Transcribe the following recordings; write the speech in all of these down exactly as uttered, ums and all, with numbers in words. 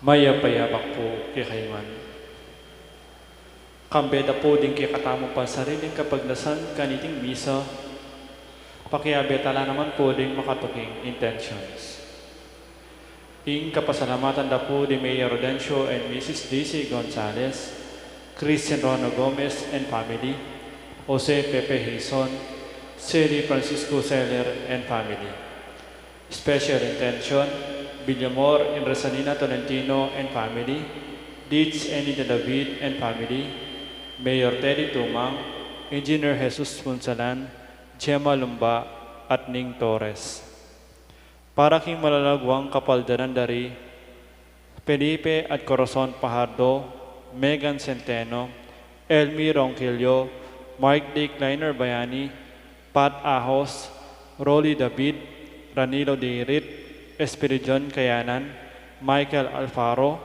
Mayap a yabak pu kekayu ngan. Kambe da pu ding kekatamung pansariling kapagnasan kaniting misa, pakiabe tala naman pu ding makatuking intentions. Ing kapasalamatan da pu di Mayor Rodencio and Missus Daisy Gonzalez, Christian Rono Gomez and family, Jose Pepe Hizon, Sally Francisco Seller and family. Special intention, Villamor and Rosalina Tolentino and family, Ditz and Nita David and family, Mayor Teddy Tumang, Engineer Jesus Punsalan, Gemma Lumba, at Ning Torres. Para king malalaguang kapaldanan da ri Felipe at Corazon Fajardo, Megan Centeno, Elmi Ronquillo, Mark D. Kleiner Bayani, Pat Ahos, Rolly David, Ranilo Dirit, Espiridion Kayanan, Michael Alfaro,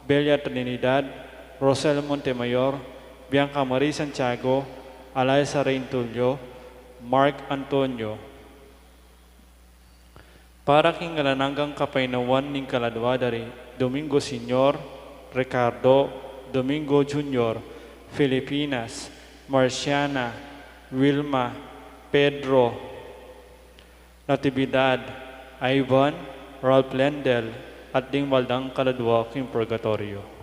Belia Trinidad, Rosel Montemayor, Bianca Marie Santiago, Alaysa Reintulio, Mark Antonio. Para king alang anggang kapaynawan ning kaladua da ri Domingo Senior, Ricardo, Domingo Junior, Filipinas, Marciana, Wilma, Pedro, Natividad, Ivan, Ralph Lendel, at ding mabaldang kaladua king purgatoryo.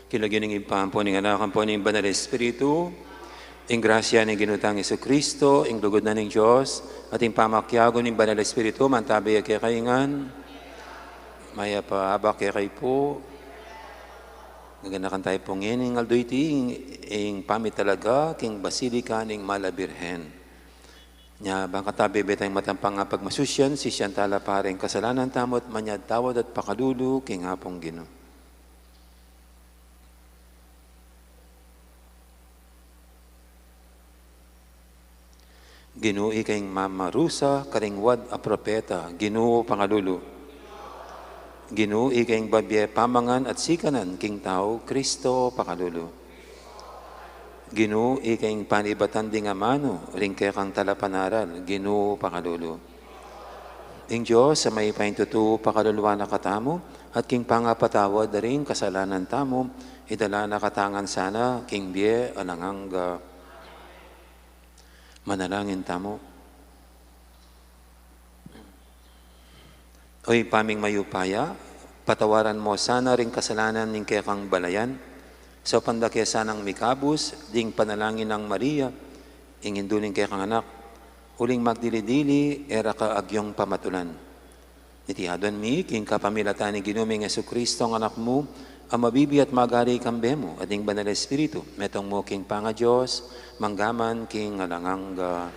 King lagyu ning Ibpa, ampo ning Anak, ampo ning Banal Espiritu. Ing grasya ning Ginu tang Jesucristo, ing lugud na ning Dios, at ing pamakiabe ning Banal Espiritu, mantabi ya kekayu ngan. Mayap a abak kekayu pu. Gaganakan tamu pu ngeni ing aldo iti, ing, ing pamitalaga king Basilica ning Mala Birhen. Nya, bang katabi, betamu ing matampang a pagmasusian, sisian tala pa ring kasalanan tamu at manyad tawad at pakalulu king Apung Ginu. Ginu, ika ing mamarusa karing wad a propeta, Ginu, pakalulu. Ginu, ika ing babie pamangan at sikanan king tau, Kristo, pakalulu. Ginu, ika ing panibatan ding amanu ring kekang talapanaral, Ginu, pakalulu. Ing Dios a mayupayang tutu pakaluluan na katamu, at king pangapatawad da ring kasalanan tamu, idala na katamu ngan sana king bie alang angga. Manalangin tamu. O Ibpa ming mayupaya, patawaran mu sana ring kasalanan ning kekang balayan, saupan da ke sanang mikabus ding panalangin nang Maria, ing indu ning kekang anak, uling magdili-dili e ra ka agyung pamatulan. Iti aduan mi king kapamilatan ning Ginu ming Jesucristo, ing Anak mu, a mabibie at magari kambe mu at ning Banal Espiritu, metung mu king pangaDios, mangga man king alang angga.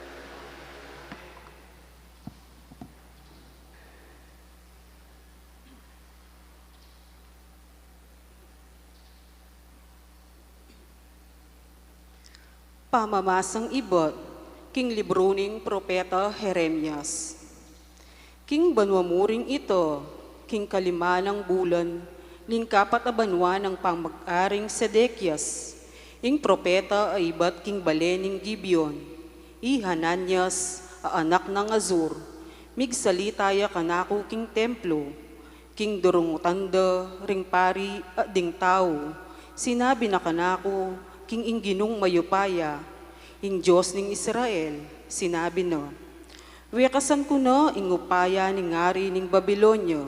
Pamamasang ibat king libru ning Propeta Jeremias. King banua muring ita, king kalima nang bulan ning kapat a banua nang pamag-aring Sedekias, ing propeta a ibat king bale ning Gibeon, i Hananias a anak nang Azur, migsalita ya kanaku king templo, king durungutan da ring pari at ding tau, sinabi na kanaku king ing Ginung mayupaya, ing Dios ning Israel, sinabi na: Wekasan ku na ing upaya ning ari ning Babilonia.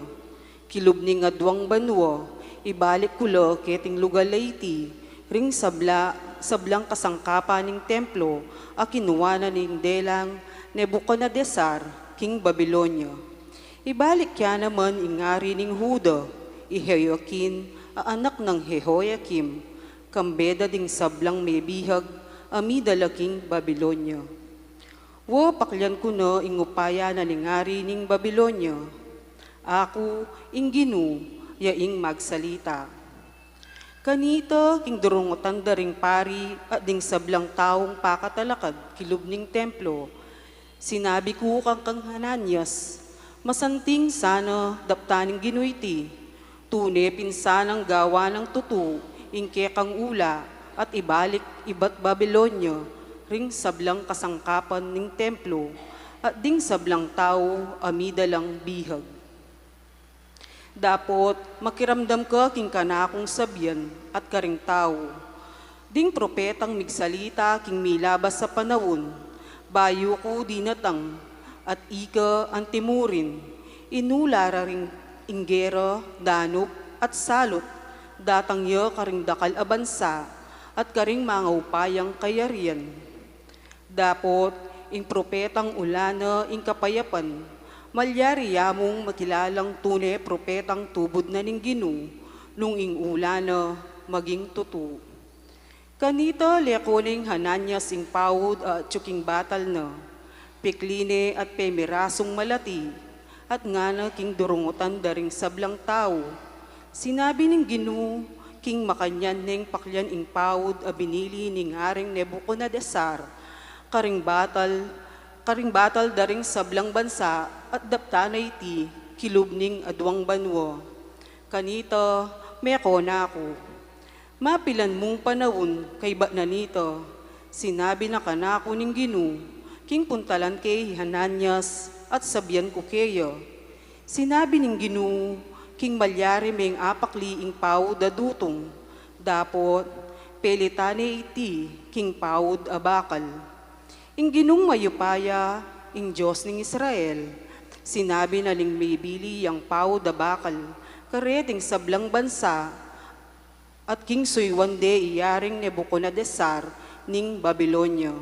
Kilub ning aduang banua, ibalik ku la keting lugal a iti, ring sabla, sablang kasangkapan ning templo a kinua na ning delang Nebucadnezzar king Babilonia. Ibalik ya naman ing ari ning Juda, i Jehoiakin a anak nang Jehoiakim, kambe da ding sablang mebihag a midala king Babilonia. Wa, paklian ku na ing upaya na ning ari ning Babilonia. Aku, ing Ginu, ya ing magsalita. Kanita, king durungutan da ring pari at ding sablang taung pakatalakad kilub ning templo, sinabi ku kang, kang Hananias: Masanting sana daptan ning Ginu iti. Tune pin sanang gawan nang tutu ing kekang ula at ibalik ibat Babilonia ring sablang kasangkapan ning templo at ding sablang tau a midalang bihag. Dapot makiramdam ka king kanakung sabian at karing tau, ding propetang migsalita king milabas a panaun, bayu ku dinatang, at ika antimurin, inula ra ring ing gera, danup, at salut, datang ya karing dakal a bansa at karing mangaupayang kayarian. Dapot ing propetang ula na ing kapayapan, malyari ya mung makilalang tune propetang tubud na ning Ginu nung ing ula na maging tutu. Kanita leko neng Hananias ing paud a atyu king batal na, pikli ne at pemirasung malati, at ngana king durungutan da ring sablang tau. Sinabi ning Ginu, king makanyan neng paklian ing paud a binili ning Aring Nebucadnezzar karing batal, karing batal da ring sablang bansa, at daptan na iti kilub ning aduang banua. Kanita, meko na ku. Mapilan mung panaun kaybat na nita, sinabi na kanaku ning Ginu, king puntalan ke i Hananias at sabian ku keya. Sinabi ning Ginu, king malyari meng apakli ing paud a dutung, dapot pelitan ne iti king paud a bakal. Ing Ginung mayupaya, ing Dios ning Israel, sinabi na ning mibili yang paud a bakal kareting sablang bansa, at king suyuan de i Yaring Nebucadnezzar ning Babilonia.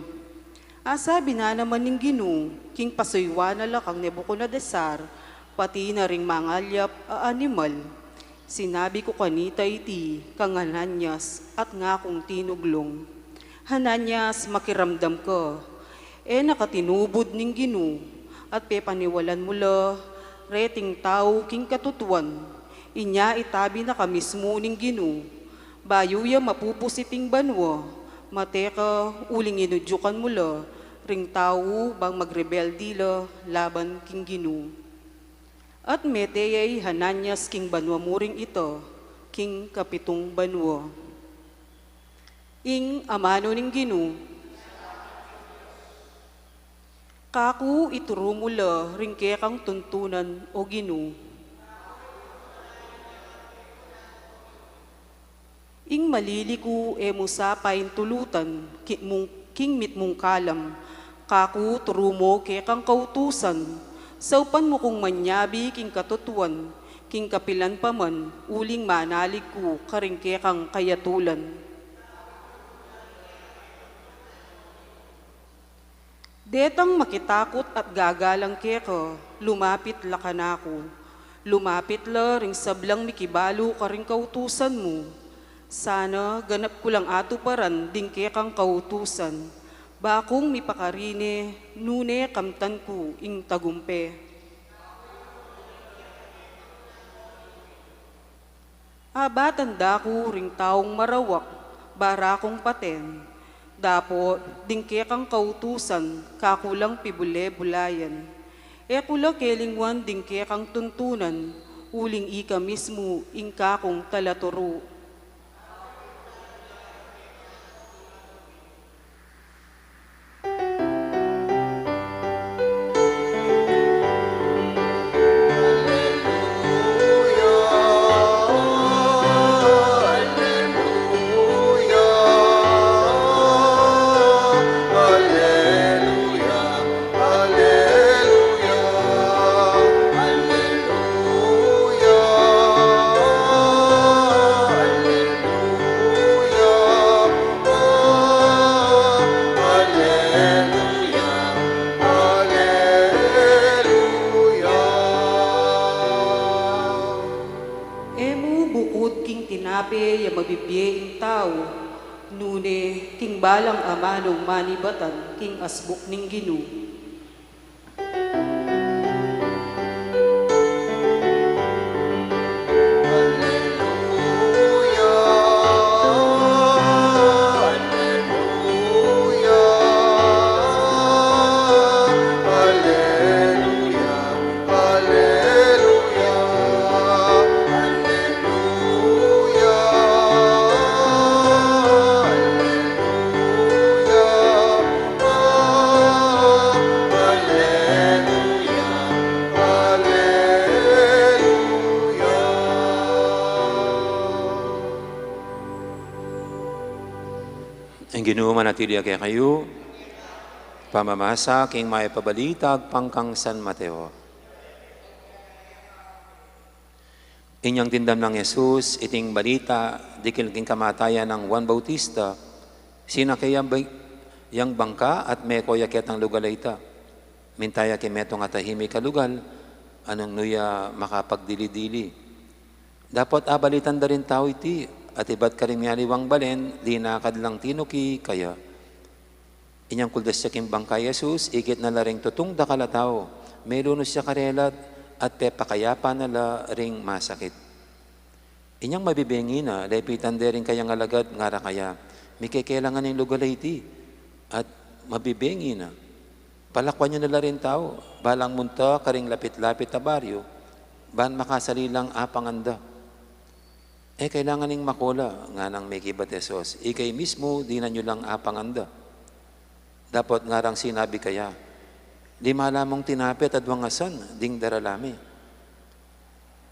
Asabi na naman ning Ginu, king pasuyuan na la kang Nebucadnezzar, pati na ring mangalyap a animal. Sinabi ku kanita iti kang Hananias, at ngakung tinuglung, "Hananias, makiramdam ka." E na ka tinubud ning Ginu, at pepaniwalan mu la reting tau king katutuan. Inya itabi na ka mismu ning Ginu, bayu ya mapupusit ing banua. Mate ka, uling inudyukan mu la ring tau bang magrebelde la laban king Ginu. At mete ya i Hananias king banua muring ita, king kapitung banua. Ing amanu ning Ginu. Kaku ituru mu la ring kekang tuntunan, O Ginu. Ing maliliku e mu sa paintulutan, ki-, mung-, king mitmung kalam. Kaku turu mu kekang kautusan, saupan mu kung manyabi king katutuan, king kapilan pa man, uling manalig ku karing kekang kayatulan. Detang makitakut at gagalang keka, lumapit la kanaku. Lumapit la ring sablang mikibalu karing kautusan mu. Sana ganap ku lang atuparan ding kekang kautusan. Ba kung mipakarine, nune kamtan ku ing tagumpe. Abatan da ku ring taung marawak, ba ra kung paten. Dapot ding kekang kautusan, kaku lang pibule-bulayan. E ku la kelingwan ding kekang tuntunan, uling ika mismu ing kakung talaturu. Aleluya, aleluya. E mu bukud king tinape ya mabibie ing tau, nune king balang amanung manibatan king asbuk ning Ginu. Ing Ginu manatili ya kekayu. Pamamasa king Mayap a Balita agpang kang San Mateo. Inyang dimdam nang Jesus iting balita dikil king kamatayan nang Juan Bautista, sinake ya ba-, yang bangka at meko ya ketang lugal a ita. Minta ya king metung a tahimik a lugal, nung nu ya makapagdili-dili. Dapot abalitan da ring tau iti, at ibat karing mialiwang balen, dinakad lang tinuki kaya. Inyang kuldas ya king bangka i Jesus, ikit na la ring tutung dakal a tau, melunus ya karela at pepakayapan na la ring masakit. Inyang mabibengi na, lepitan de ring kayang alagad, ngara kaya, "Mikekelangan ing lugal a iti, at mabibengi na. Palakwan yu na la ring tau, balang munta karing lapit-lapit a baryu, ban makasali lang apangan da." "E kailangan ing makola," nganang mekibat Jesus, "ikay mismu dinan yu lang apangan da." Dapot ngarang sinabi kaya, "Lima lamung tinape at adwang asan ding darala mi."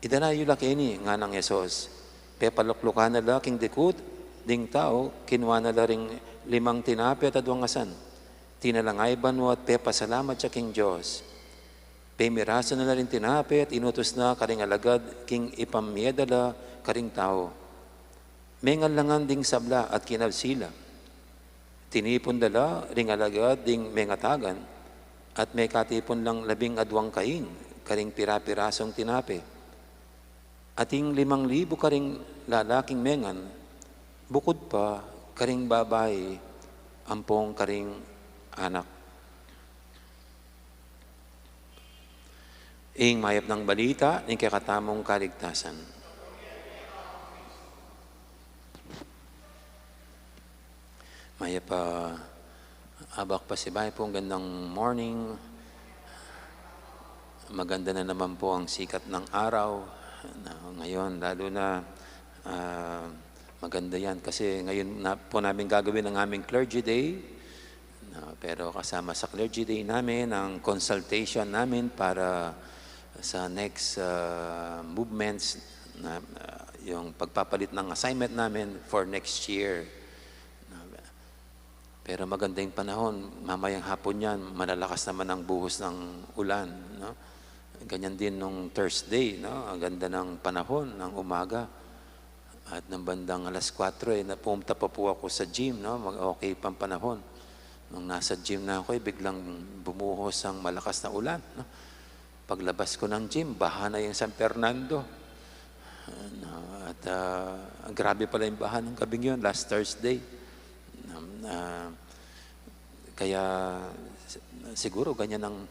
"Idala yu la keni," nganang Jesus. Pepaluklukan na la king dikut ding tau, kinua na la ring limang tinape at adwang asan. Tinalangay banua at pepasalamat ya king Dios. Pemirasu na la ring tinape at inutus na karing alagad king ipamie da la karing tau. Mengan la ngan ding sabla at kinabsi la. Tinipun da la ring alagad ding mengatagan, at mekatipun lang labing adwang kaing karing pira-pirasung tinape. Ating limang libu karing lalaking mengan, bukud pa karing babai ampong karing anak. Ing mayap nang balita ning kekatamung kaligtasan. Mayap a abak pasibayu pu, gandang morning. Maganda na naman po ang sikat ng araw na ngayon, lalo na, ah, maganda yan kasi ngayon na po namin gagawin ang aming Clergy Day. No, pero kasama sa Clergy Day namin ang consultation namin para sa next, ah, movements na, ah, yung pagpapalit ng assignment namin for next year. No, pero maganda yung panahon, mamayang hapon yan, malalakas naman ang buhos ng ulan, no? Ganyan din nung Thursday, no? Ang ganda ng panahon ng umaga. At nang bandang alas kwatro, eh, na, pumunta pa po ako sa gym, no? Mag-, okay pang panahon. Nung nasa gym na ako, eh, biglang bumuhos ang malakas na ulan, no? Paglabas ko ng gym, baha na yung San Fernando. No, at, ah, grabe pala yung baha ng gabing yun, last Thursday. Um, ah, kaya si-, siguro ganyan ang,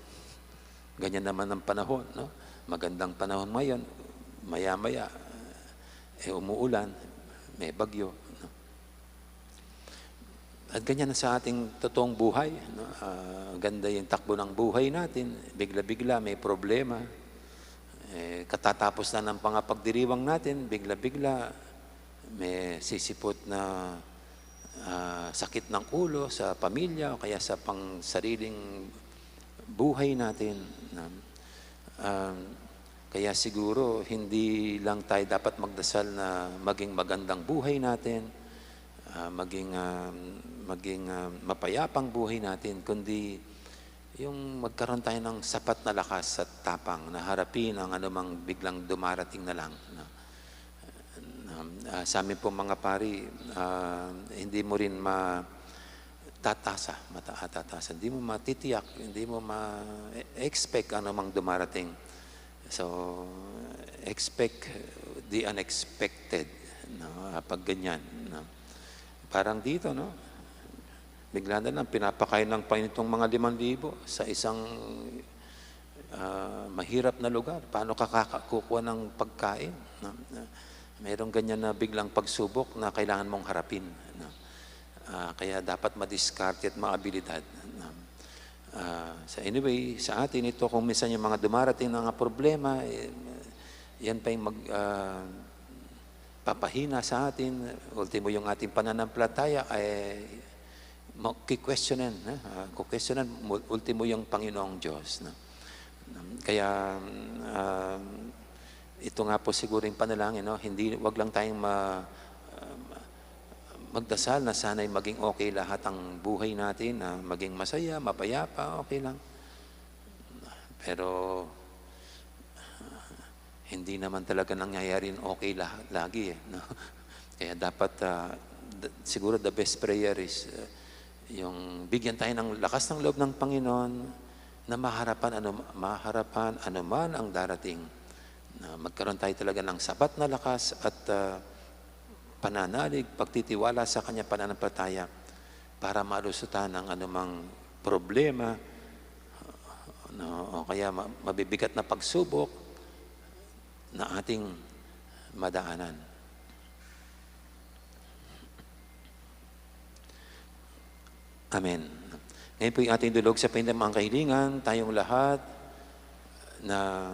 ganyan naman ang panahon, no? Magandang panahon ngayon, maya-maya, eh, umuulan, may bagyo, no? At ganyan sa ating totoong buhay, no? Ah, ganda yung takbo ng buhay natin, bigla-bigla may problema. Eh, katatapos na ng pangapagdiriwang natin, bigla-bigla may sisipot na, ah, sakit ng ulo sa pamilya o kaya sa pang-sariling buhay natin, no? Um, kaya siguro hindi lang tayo dapat magdasal na maging magandang buhay natin, ah, maging, ah, maging, ah, mapayapang buhay natin, kundi yung magkaroon tayo ng sapat na lakas at tapang na harapin ang anumang biglang dumarating na lang, no? Um, ah, sa amin pong mga pari, ah, hindi mo rin ma-, tatasa, mata-, tatasa. Hindi mo matitiyak, hindi mo ma-expect ano mang dumarating. So, expect the unexpected, no? Ah, pag ganyan, no? Parang dito, no? Bigla na lang, pinapakain ng Panginoon itong mga limang libo sa isang, ah, mahirap na lugar. Paano ka kaka-, kukuha ng pagkain, no? Ah, mayroong ganyan na biglang pagsubok na kailangan mong harapin, no? Ah, kaya dapat madiskarte at maabilidad, no? Ah, sa anyway, sa atin ito, kung minsan yung mga dumarating na mga problema, eh, yan pa yung mag-, ah, papahina sa atin, ultimo yung ating pananampalataya ay ma-, kikwestiyonan, eh, ah, kukwestiyonan, mul-, ultimo yung Panginoong Diyos, no? Kaya, ah, ito nga po siguro yung panalangin, no? Hindi, wag lang tayong ma-, ah, magdasal na sana'y maging okay lahat ang buhay natin, na maging masaya, mapayapa, okay lang. Pero, hindi naman talaga nangyayari yung okay lahat, lagi, eh, no? Kaya dapat, ah, d-, siguro the best prayer is, ah, yung bigyan tayo ng lakas ng loob ng Panginoon na maharapan ano, maharapan anuman ang darating. Na magkaroon tayo talaga ng sapat na lakas at, ah, pananalig, pagtitiwala sa kanya, pananampalataya para malusutan ang anumang problema, no, o kaya ma-, mabibigat na pagsubok na ating madaanan. Amen. Ngayon po'y ating dulog sa paindaman kahilingan, tayong lahat na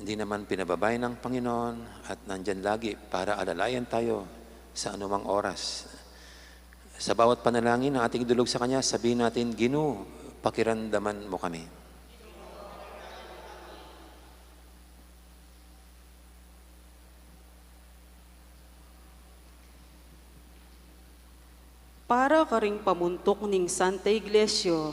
hindi naman pinababayaan ng Panginoon at nandyan lagi para alalayan tayo sa anumang oras. Sa bawat panalangin na ating idulog sa Kanya, sabihin natin, "Ginu, pakiramdaman mo kami." Para karing pamuntuk ning Santa Iglesia,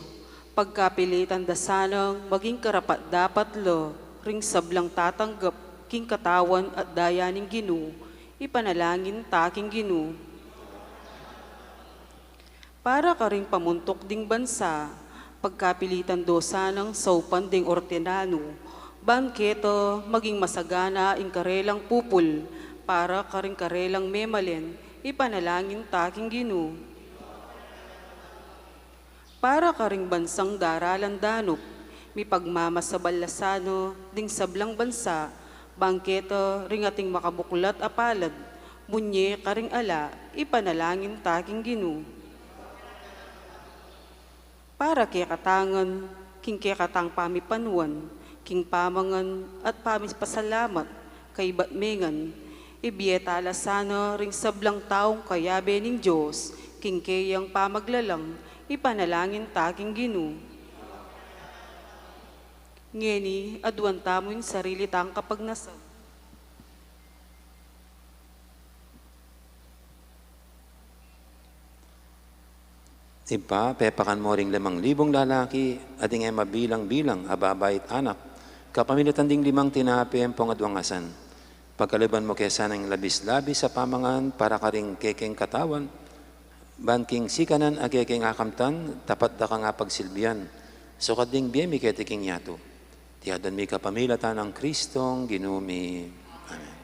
pagkapilitan da sanang maging karapat-dapat la ring sablang tatanggap king katawan at daya ning Ginu, Ipanalangin ta king Ginu. Para karing pamuntuk ding bansa, pagkapilitan do sanang saupan ding ordenanu, ban keta maging masagana ing karelang pupul, para karing karelang memalen, ipanalangin ta king Ginu. Para karing bansang daralan danup, mipagmamasabal la sana ding sablang bansa, ban keta ring ating makabuklat a palad, munye karing ala, ipanalangin ta king Ginu. Para kekatang ngan, king kekatang pamipanuan, king pamangan at pamipasalamat, kaybat me ngan, ibie ta la sana ring sablang taung kayabe ning Dios, king keyang pamaglalang, ipanalangin ta king Ginu. Ngeni, aduan tamu ing sarili tang kapagnasan. Ibpa, pepakan mu ring limang libung lalaki, at ding e mabilang-bilang a babai at anak, kapamilatan ding limang tinape ampong aduang asan. Pagkaluban mu ke sana ing labis-labis a pamangan para karing kekeng katawan, ban king sikanan a kekeng akamtan, tapat da kang apagsilbian, sukat ding bie mi keti king yatu. Iti adwan mi kapamilatan nang Kristong Ginu mi. Amen.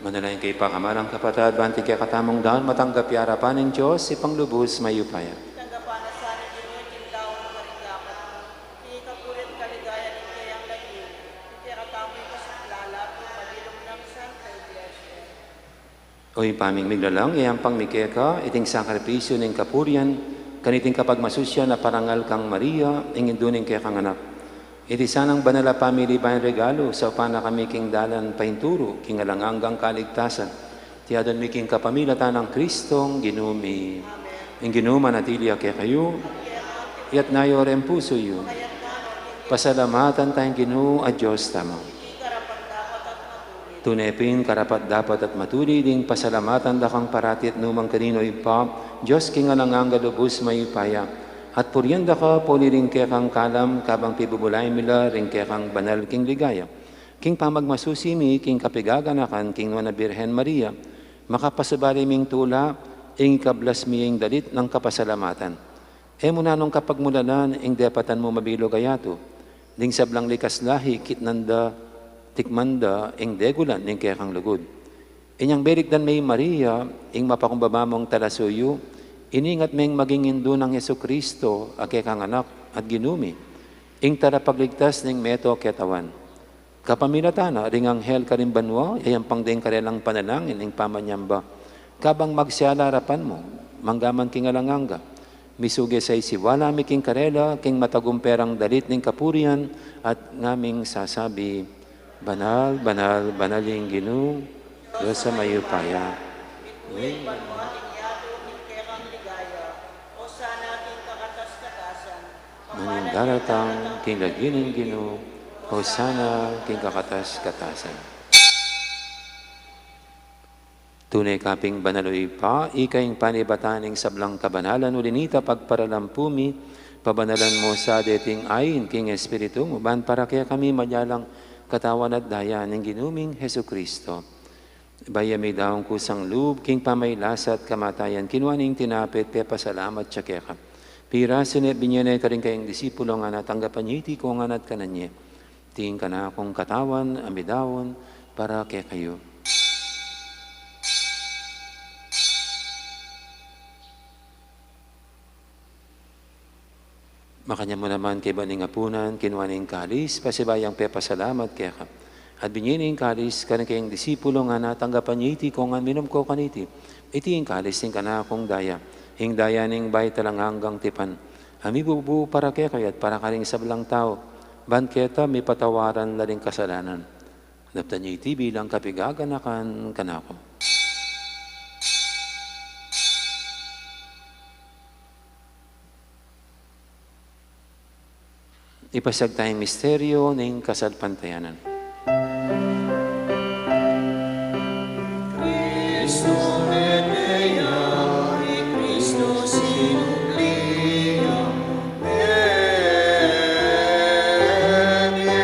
Manalangin kayu pa, kamalan kung kapatad, ban king kekatamung daun matanggap ya arapan ning Dios, Ibpang lubus mayupaya. Tanggapan na sa ning Ginu iting daun a karing gamat mu, king ikapurian at kaligayan ning keyang lagyu, king kekatamu ing kasaplalan ning mabilug nang Santa Iglesia. O Ibpa ming miglalang, iyayampang mi keka iting sakripisyu ning kapurian, kaniting kapagmasusyan a parangal kang Maria, ing indu ning kekang anak. Iti sanang banal a pamilibayang regalu, saupan na kami king dalan painturu king alang anggang kaligtasan. Iti adwan mi king kapamilatan nang Kristong Ginu mi. Amen. Ing Ginu manatili ya kekayu. Itas yu ring pusu yu. Pasalamatan taya ing Ginu a Dios tamu. Tune pin karapat-dapat at matulid ing pasalamatan da kang parati at nu man kaninu, Ibpa, Dios king alang angga, lubus mayupaya. At purian da ka pauli ring kekang kalam, kabang pibubulayan mi la ring kekang banal king ligaya. King pamagmasusi mi king kapigaganakan king Nuan a Birhen Maria, makapasubali ming tula ing ikablas mi ing dalit nang kapasalamatan. E mu nanung kapagmulalan ing depatan mu mabilug a yatu, ding sablang likas lahi kitnan da, tikman da ing degulan ning kekang lugud. Inyang belikdan me i Maria, ing mapakumbaba mung talasuyu, iningat meng maging indu nang Jesucristo a kekang Anak at Ginu mi, ing Talapagligtas ning meto ketawan. Kapamilatan na ring anghel karin banua, iyayampang da ing karelang panalangin ing pamanyamba. Kabang magsala arapan mu, mangga man king alang angga, misuge sa isiwala mi king karela king matagumperang dalit ning kapurian at ngaming sasabi, Banal, banal, banal ing Ginu, Dios a mayupaya. Mitmu ing banua at ing yatu king kekang ligaya. Osana king kakatas-katasan. Manimba Daratang king lagyu ning Ginu, Hosana king kakatas-katasan. Tune ka pin banal, o Ibpa, ika ing panibatan ning sablang kabanalan, uli na nita pagparalan pu mi, pabanalan mu sa deting ain king Espiritu mu, ban para kekami maging katawan at daya ning Ginu ming Jesucristo. Bayu ya midaun kusang lub king pamagkasakit at kamatayan, kinua ne ing tinape, pepasalamat ya keka. Pirasu ne, binie ne karing kayang disipulo, ngana, tanggapan ye iti kongan at kanan ye. Iti ing kanakung katawan a midaun para kekayu. Makanyan mu naman kaybat ning apunan, kinua ne ing kalis, pasibayu yang pepasalamat keka. At binie ne ing kalis karing kayang disipulo, ngana, tanggapan ye iti kongan, minum kayu kaniti. Iti ing kalis ning kanakung daya, ing daya ning bayu at alang anggang tipan, a mibubu para kekayu at para karing sablang tau, ban keta mipatawaran la ring kasalanan. Daptan ye iti bilang kapaganakan kanaku. Ipasiag taya ing misteryu ning kasalpantayanan. Cristo mete ya, i Cristo sinubli ya, mete ya,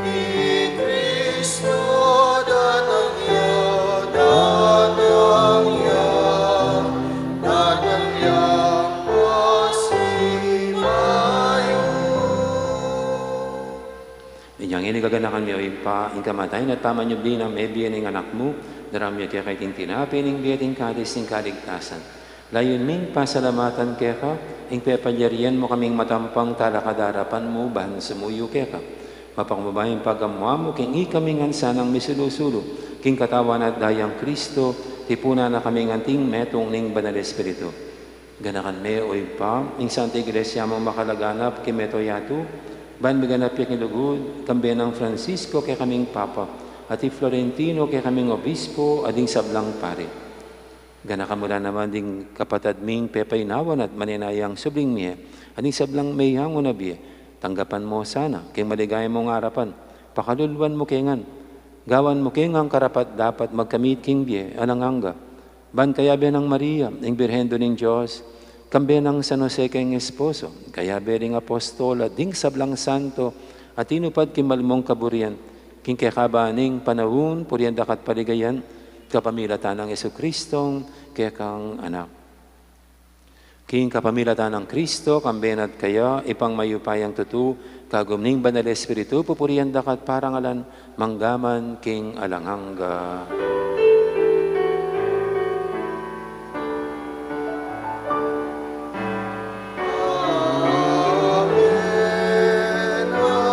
i Cristo datang ya, datang ya, datang ya, pasibayu. Inya ngeni gaganakan mi, o Ibpa, ing kamatayan at pamanyubli nang mebie ning Anak mu, daraun mi keka iting tinape ning bie at ing kalis ning kaligtasan. Layun ming pasalamatan keka ing pepalyarian mu kaming matampang talakad king arapan mu ban sumuyu keka. Mapakumbaba ing pagamu-amu king ikami ngan sanang misulu-sulu king katawan at dayang Cristo, tipunan na kami ngan anting metung ning Banal Espiritu. Ganakan me, o Ibpa, ing Santa Iglesia mung makalaganap king mabilug a yatu, ban miganap ya king lugud, kambe nang Francisco kekaming Papa, at i Florentino kekaming Obispo, at ding sablang pari. Ganakan mu la naman ding kapatad ming pepainawan at manenayang subling mie, at ding sablang meyangu na bie, tanggapan mu sana king maligaya mung arapan, pakaluluan mu ke ngan, gawan mu ke ngan karapat-dapat magkamit king bie alang angga. Ban kayabe nang Maria, ing Birhen Indu ning Dios, kambe nang San Jose kayang esposo, kayabe ring apostol, at ding sablang santo a tinupad king mal mung kaburian, king kekaban ning panaun, purian da ka at paligayan, kapamilatan nang Jesucristong kekang Anak. King kapamilatan nang Cristo, kambe na at kaya, Ibpang mayupayang tutu, kagum ning Banal Espiritu, pupurian da ka at parangalan, mangga man king alang angga. Amen, amen, amen.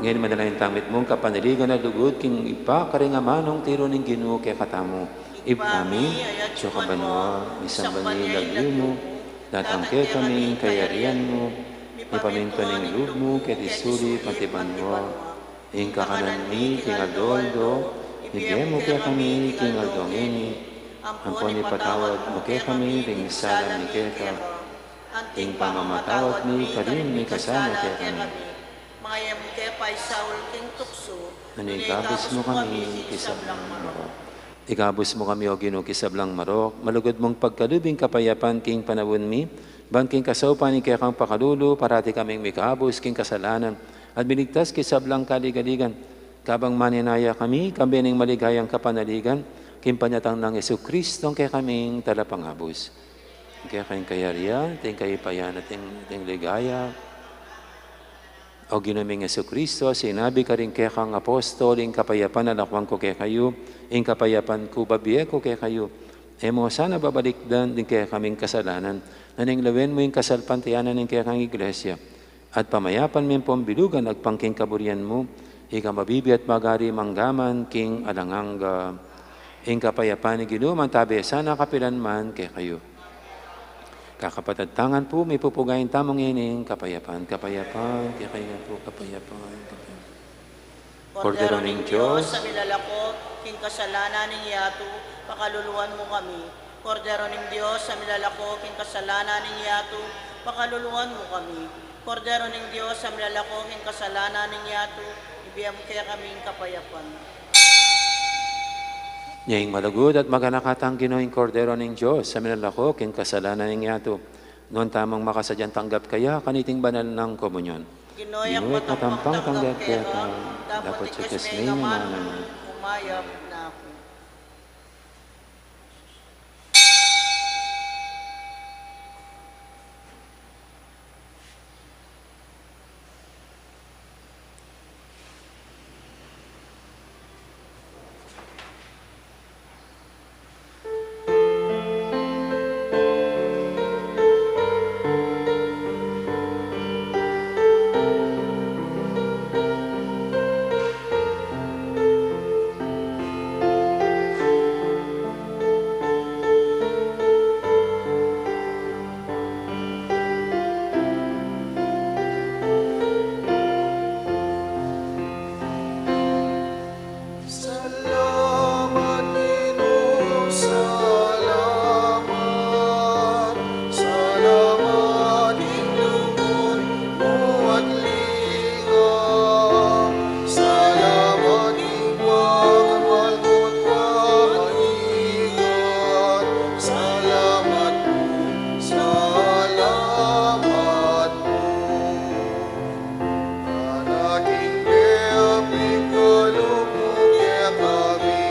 Ngeni manalangin tamu mitmung kapanaligan a lugud king Ibpa, karing amanung tiru ning Ginu kekatamu. Ibpa mi, atsu ka banua, misamban ya ing lagyu mu, datang kekami ing kayarian mu, mipamintuan ing lub mu keti sulip anti banua. Ing kakanan mi king aldo-aldo, ibie mu kekami king aldo ngeni, ampon ipatawad mu kekami ring sala mi keka, anti ing pamamatawad mi karing mikasala kekami. Manga e mu ke paisaul king tuksu, nune ikabus mu kami king sablang marok. Ikabus mu kami, O Ginu, king sablang marok, malugud mung pagkalub ing kapayapan king panaun mi, ban king kasaupan ning kekang pakalulu, parati kaming mikabus king kasalanan, at miligtas king sablang kaligaligan, kabang manenaya kami, kambe ning maligayang kapanaligan, king panyatang nang Jesucristong kekaming Talapangabus. Keka ing kayarian, ampon ing kayupayan, ampon ing, ampon ing ligaya. O Ginu ming Jesucristo, sinabi mu karing kekang apostol, ing kapayapan lakuan ku kekayu, ing kapayapan ku bibie ku kekayu. E mu sana babalikdan ding kekaming kasalanan, nune lawen mu ing kasalpantayanan ning kekang Iglesia. At pamayapan me ampon bilugan agpang king kaburian mu, ika mabibie at magari mangga man king alang angga. Ing kapayapan ning Ginu mantabe sana kapilan man kekayu. Kakapatad, tangan pu, mipupugayan tamu ngeni ing kapayapan. Kapayapan kekayu ngan pu, kapayapan, kapayapan. Kordero ning Dios, a milalako king kasalanan ning yatu, pakaluluan mu kami. Kordero ning Dios, a milalako king kasalanan ning yatu, pakaluluan mu kami. Kordero ning Dios, a milalako king kasalanan ning yatu, ibie mu kekami ing kapayapan. Nya ing malugud at maganakang Ginu, ing Kordero ning Dios, a milalako king kasalanan ning yatu. Nuan tamung makasadyang tanggap kaya kaniting banal nang komunyon. Ginu, e ku matampang tanggap keka, dapot ikes me ing amanu mu, umayap na ku. Salamat, Ginu, salamat. Salamat, king lugud mu at lingap. Salamat, king pakamal mu't pamaingat. Salamat pu, salamat pu. Ngana king meapin kalub mu kekami,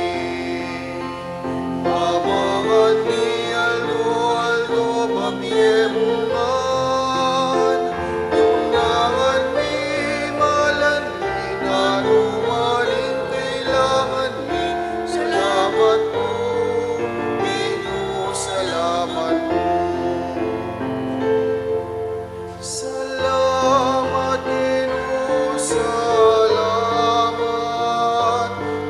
pamangan mi aldo-aldo, pabie mu ngan ing ngan mi, malan mi nanu man ing kailangan mi. Salamat pu, Ginu, salamat pu. Salamat, Ginu, salamat.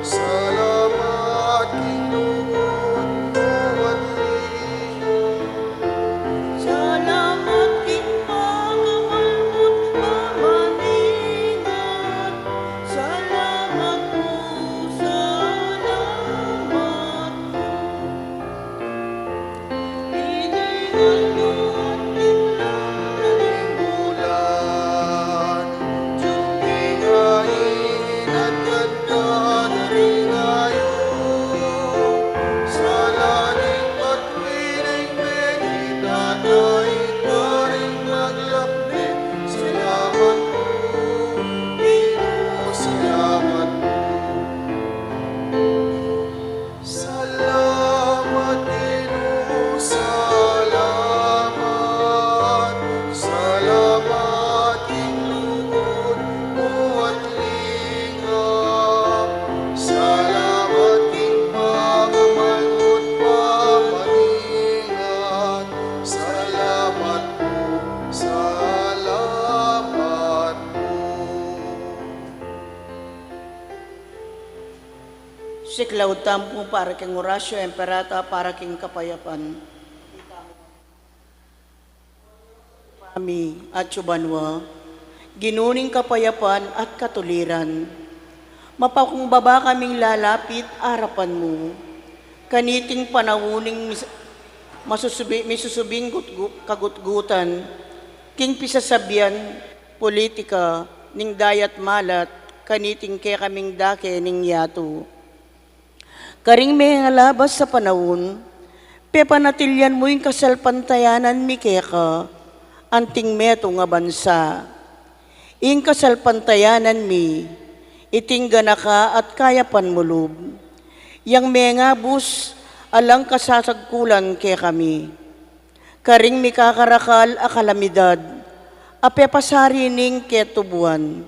Salamat, king lugud mu at lingap. Salamat, king pakamal mu't pamaingat. Salamat pu, salamat pu. Salamat, Ginu, salamat. Salamat king lugud mu at lingap. Salamat king pakamal mu't pamaingat. Salamat pu, salamat pu. Siklaud tamu pu para king Oratio Imperata, para king kapayapan. Ami, atsu ka banua, Ginu ning kapayapan at katuliran, mapakumbaba kaming lalapit arapan mu kaniting panaun ning mis-, masusubi-, misusubing gutgu-, kagutgutan king pisasabian, politika, ning dayat malat, kaniting kekaming dake ning yatu. Karing mengalabas a panaun, pepanatilyan mu ing kasalpantayanan mi keka, anting metung a bansa. Ing kasalpantayanan mi, iting ganaka at kayapan mu lub, yang mengabus alang kasasagkulan kekami. Karing mikakarakal a kalamidad a pepasari ning ketubuan.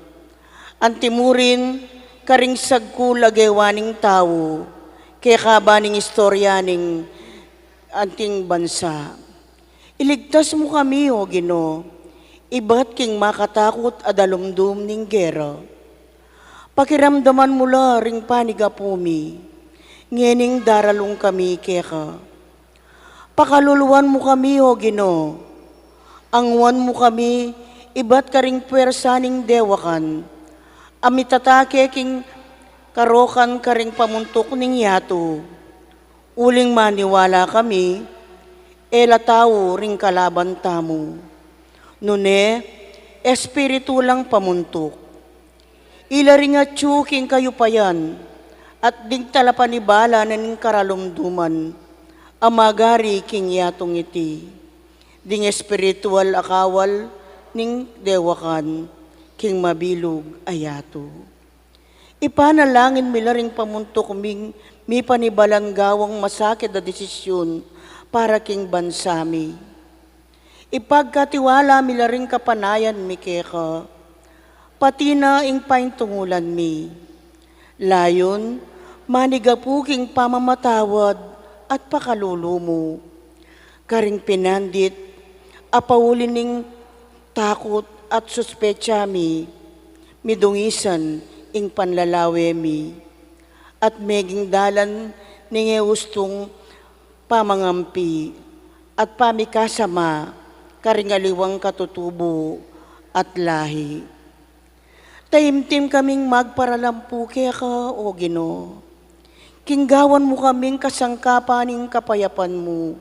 Anti mu rin karing sagkul a gewa ning tau, kekaba ning istorya ning anting bansa. Iligtas mu kami, O Ginu, ibat king makatakut a dalumdum ning gera. Pakiramdaman mu la ring panigapu mi, ngening daralung kami keka. Pakaluluan mu kami, O Ginu. Anguan mu kami ibat karing puersa ning dewakan, A mitatake king karokan karing pamuntuk ning yatu. Uling maniwala kami, e la tau ring kalaban tamu. Nune, espiritu lang pamuntuk. Ila ring atyu king kayupayan, at ding talapanibala na ning karalumduman, a magari king yatung iti. Ding espiritual a kawal ning dewakan, king mabilug a yatu. Ipanalangin mi la ring pamuntuk ming mipanibalang gawang masakit a desisyun para king bansa mi. Ipagkatiwala mi la ring kapanayan mi keka, pati na ing paintungulan mi. Layun, manigapu king pamamatawad at pakalulu mu. Karing pinandit, a pauli ning takut at suspetsa mi, midungisan ing panlalawe mi, at meging dalan ning e ustung pamangampi at pamikasama karing aliwang katutubu at lahi. Taimtim kaming magparalampu keka, O Ginu. King gawan mu kaming kasangkapan ning kapayapan mu.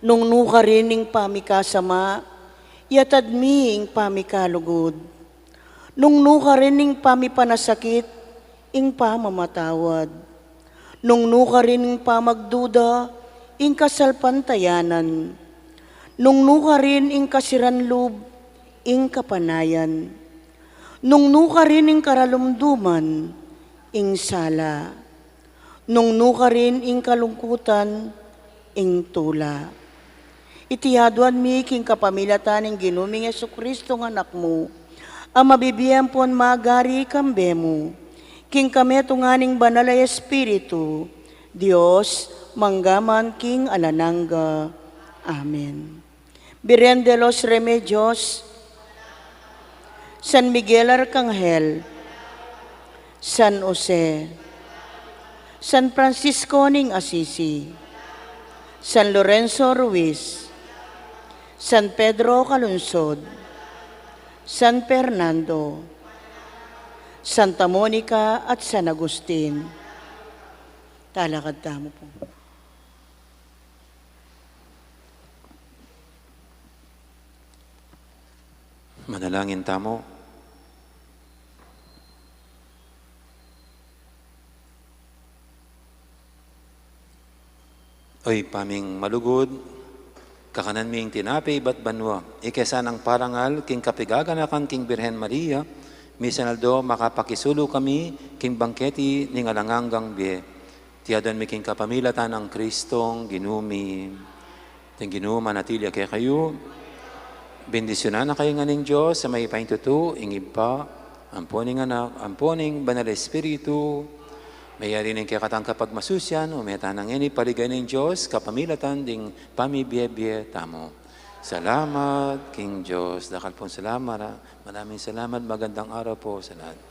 Nung nukarin ing pamikasama, yatad mi ing pamikalugud. Nung nukarin ing pamipanasakit, ing pamamatawad. Nung nukarin ing pamagduda, ing kasalpantayanan. Nung nukarin ing kasiran lub, ing kapanayan. Nung nukarin ing karalumduman, ing sala. Nung nukarin ing kalungkutan, ing tula. Iti aduan mi king kapamilatan ning Ginu ming Jesucristo nga Anak mu, a mabibie ampon magari kambe mu, king kametungan ning Banal a Espiritu, Dios, mangga man king alang angga. Amen. Birhen de los Remedios, San Miguel Arcangel, San Jose, San Francisco ning Assisi, San Lorenzo Ruiz, San Pedro Calungsod, San Fernando, Santa Monica at San Agustin. Talakad tamu pu. Manalangin tamu. O Ibpa ming malugud, kakanan mi ing tinape ibat banua, ike sanang parangal king kapigaganakan king Birhen Maria, misan aldo makapakisulu kami king bangketi ning alang anggang bie. Iti aduan mi king kapamilatan nang Kristong Ginu mi. Ing Ginu manatili ya kekayu. Bendisyunan na kayu ngan ning Dios a mayupaya king tutu, ing Ibpa, ampo ning Anak, ampo ning Banal a Espiritu. Mayari ning kekatang kapagmasusian, ume tana ngeni king ligaya ning Dios kapamilatan ding pamibie-bie tamu. Salamat king Dios. Dakal pung salamat. Maraming salamat. Magandang araw po sa lahat.